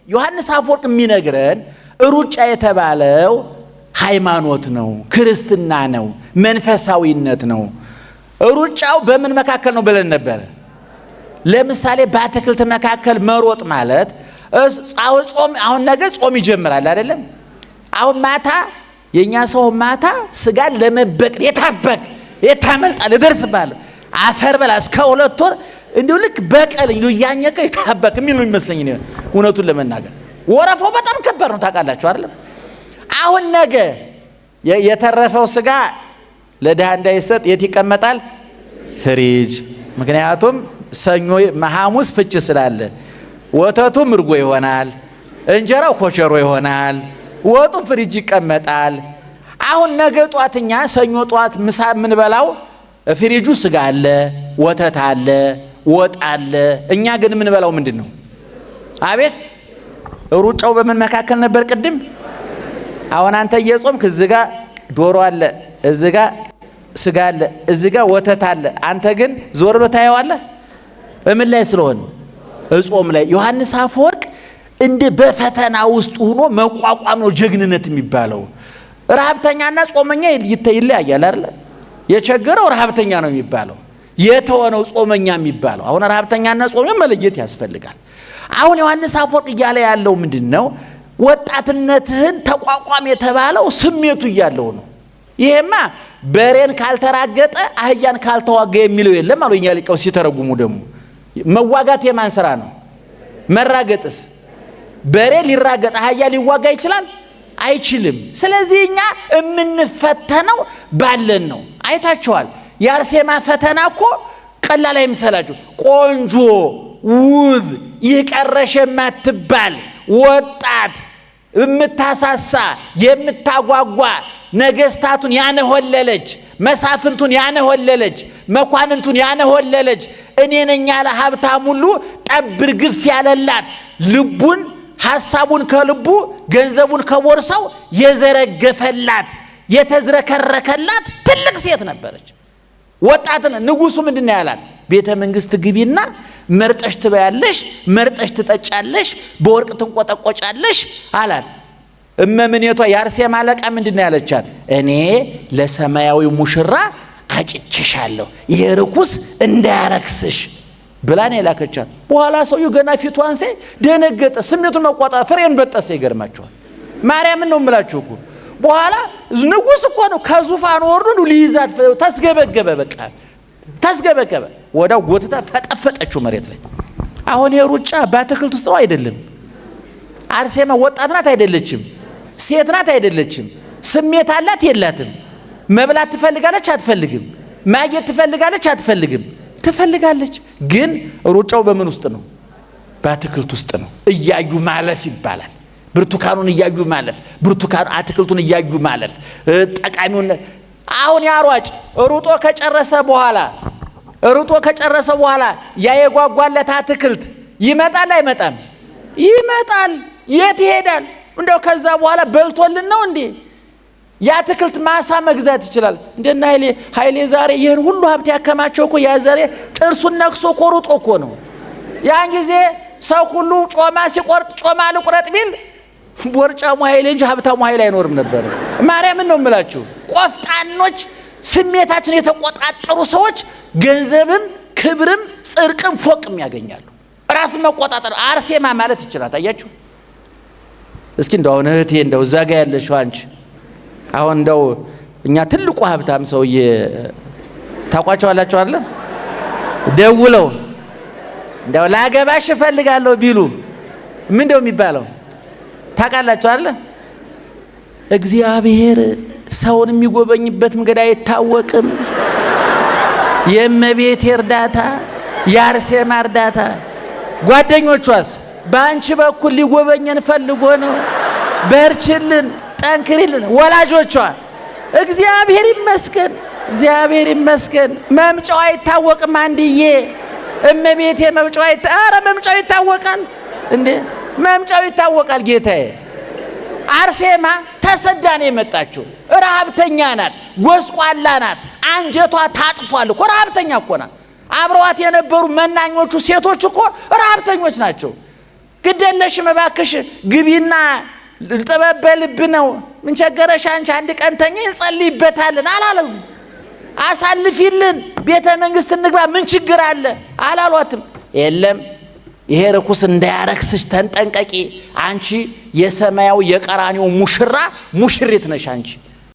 ዮሐንስ አፈወርቅ የሚነግረን ሩጫ የተባለው ሃይማኖት ነው፣ ክርስትና ነው፣ መንፈሳዊነት ነው። ሩጫው በምን መካከል ነው ብለን ነበር? ለምሳሌ በአትክልት መካከል መሮጥ ማለት ጾም፣ አሁን ነገ ጾም ይጀምራል አይደለም? አሁን ማታ የእኛ ሰው ማታ ስጋን ለመበቀል የታበክ የታመልጣል እደርስብሃለሁ አፈር በላ እስከ 2 ወር እንዲሁ ልክ በቀል እንዲሁ እያኘከ የታበክ የሚል ነው የሚመስለኝ። እውነቱን ለመናገር ወረፋው በጣም ከባድ ነው፣ ታውቃላችሁ አይደለም? አሁን ነገ የተረፈው ስጋ ለድሃ እንዳይሰጥ የት ይቀመጣል? ፍሪጅ። ምክንያቱም ሰኞ ሐሙስ ፍች ስላለ ወተቱም እርጎ ይሆናል፣ እንጀራው ኮቸሮ ይሆናል፣ ወጡም ፍሪጅ ይቀመጣል። አሁን ነገ ጧት እኛ ሰኞ ጧት ምሳ የምንበላው ፍሪጁ ስጋ አለ፣ ወተት አለ፣ ወጥ አለ። እኛ ግን የምንበላው ምንድን ነው? አቤት ሩጫው በምን መካከል ነበር ቅድም? አሁን አንተ እየጾምክ እዚህ ጋ ዶሮ አለ፣ እዚህ ጋ ስጋ አለ፣ እዚህ ጋ ወተት አለ። አንተ ግን ዞር ብለህ ታየዋለህ። እምን ላይ ስለሆን እጾም ላይ። ዮሐንስ አፈወርቅ እንደ በፈተና ውስጥ ሆኖ መቋቋም ነው ጀግንነት የሚባለው። ረሀብተኛና ጾመኛ ይለያያል አይደለ? የቸገረው ረሀብተኛ ነው የሚባለው፣ የተሆነው ጾመኛ የሚባለው። አሁን ረሀብተኛና ጾመኛ መለየት ያስፈልጋል። አሁን ዮሐንስ አፈወርቅ እያለ ያለው ምንድን ነው? ወጣትነትህን ተቋቋም የተባለው ስሜቱ እያለው ነው። ይሄማ በሬን ካልተራገጠ አህያን ካልተዋጋ የሚለው የለም አሉ የኛ ሊቃውንት ሲተረጉሙ። ደግሞ መዋጋት የማን ስራ ነው? መራገጥስ? በሬ ሊራገጥ አህያ ሊዋጋ ይችላል? አይችልም። ስለዚህ እኛ የምንፈተነው ባለን ነው። አይታችኋል። የአርሴማ ፈተና እኮ ቀላል አይምሰላችሁ። ቆንጆ ውብ ይቀረሽ የማትባል ወጣት የምታሳሳ የምታጓጓ ነገስታቱን ያነሆለለች፣ መሳፍንቱን ያነሆለለች፣ መኳንንቱን ያነሆለለች፣ እኔ ነኝ ያለ ሀብታም ሁሉ ጠብር ግፍ ያለላት፣ ልቡን ሐሳቡን ከልቡ ገንዘቡን ከቦርሳው የዘረገፈላት የተዝረከረከላት ትልቅ ሴት ነበረች። ወጣትን ንጉሱ ምንድን ነው ያላት? ቤተ መንግስት ግቢና መርጠሽ ትበያለሽ፣ መርጠሽ ትጠጫለሽ፣ በወርቅ ትንቆጠቆጫለሽ አላት። እመምኔቷ የአርሴማ አለቃ ምንድን ነው ያለቻት? እኔ ለሰማያዊ ሙሽራ አጭችሻለሁ፣ ይሄ ርኩስ እንዳያረክስሽ ብላ ነው የላከቻት። በኋላ ሰውዬው ገና ፊቷን ሳይ ደነገጠ። ስሜቱን መቆጣጠር ፍሬን በጠሰ። ይገርማቸዋል። ማርያምን ነው የምላችሁ እኮ። በኋላ ንጉስ እኮ ነው ከዙፋን ወርዶ ሊይዛት ተስገበገበ። በቃ ተስገበገበ። ወዲያው ጎትታ ፈጠፈጠችው መሬት ላይ። አሁን የሩጫ በአትክልት ውስጥ ነው አይደለም። አርሴማ ወጣት ናት አይደለችም? ሴት ናት አይደለችም? ስሜት አላት የላትም? መብላት ትፈልጋለች አትፈልግም? ማጌጥ ትፈልጋለች አትፈልግም? ትፈልጋለች። ግን ሩጫው በምን ውስጥ ነው? በአትክልት ውስጥ ነው። እያዩ ማለፍ ይባላል። ብርቱካኑን እያዩ ማለፍ፣ ብርቱካኑ አትክልቱን እያዩ ማለፍ፣ ጠቃሚውን። አሁን ያሯጭ ሩጦ ከጨረሰ በኋላ ሩጦ ከጨረሰ በኋላ ያ የጓጓለት አትክልት ይመጣል አይመጣም? ይመጣል። የት ይሄዳል? እንደው ከዛ በኋላ በልቶልን ነው እንዴ? የአትክልት ማሳ መግዛት ይችላል። እንደና ኃይሌ ኃይሌ ዛሬ ይህን ሁሉ ሀብት ያከማቸው እኮ ያ ዛሬ ጥርሱን ነክሶ እኮ ሩጦ እኮ ነው። ያን ጊዜ ሰው ሁሉ ጮማ ሲቆርጥ ጮማ ልቁረጥ ቢል ቦርጫሙ ኃይሌ እንጂ ሀብታሙ ኃይሌ አይኖርም ነበር። ማርያምን ነው የምላችሁ። ቆፍጣኖች፣ ስሜታችን የተቆጣጠሩ ሰዎች ገንዘብም ክብርም ጽድቅም ፎቅም ያገኛሉ። ራስን መቆጣጠር አርሴማ ማለት ይችላል። ታያችሁ። እስኪ እንደው አሁን እህቴ እንደው እዛ ጋ ያለሽው አንቺ አሁን እንደው እኛ ትልቁ ሀብታም ሰውዬ ታውቋቸዋላችሁ አይደለ? ደውለው እንደው ላገባሽ እፈልጋለሁ ቢሉ ምን እንደው የሚባለው ታውቃላችሁ አይደለ? እግዚአብሔር ሰውን የሚጎበኝበት መንገድ አይታወቅም። የእመቤቴ እርዳታ፣ የአርሴማ እርዳታ። ጓደኞቿስ በአንቺ በኩል ሊጎበኘን ፈልጎ ነው፣ በርችልን፣ ጠንክሪልን። ወላጆቿ እግዚአብሔር ይመስገን፣ እግዚአብሔር ይመስገን፣ መምጫው አይታወቅም። አንድዬ እመቤቴ መምጫው አይታ ኧረ መምጫው ይታወቃል እንዴ! መምጫው ይታወቃል ጌታዬ። አርሴማ ተሰዳ ነው የመጣችው። ረሀብተኛ ናት፣ ጎስቋላ ናት። አንጀቷ ታጥፏል እኮ ረሀብተኛ እኮ ናት። አብረዋት የነበሩ መናኞቹ ሴቶች እኮ ረሀብተኞች ናቸው። ግድ የለሽም እባክሽ ግቢና ጥበብ በልብ ነው። ምን ቸገረሽ አንቺ? አንድ ቀን ተኝ እንጸልይበታለን አላለም። አሳልፊልን ቤተ መንግስት እንግባ ምን ችግር አለ አላሏትም። የለም ይሄ ርኩስ እንዳያረክስሽ ተንጠንቀቂ። አንቺ የሰማያዊ የቀራኒው ሙሽራ ሙሽሪት ነሽ አንቺ።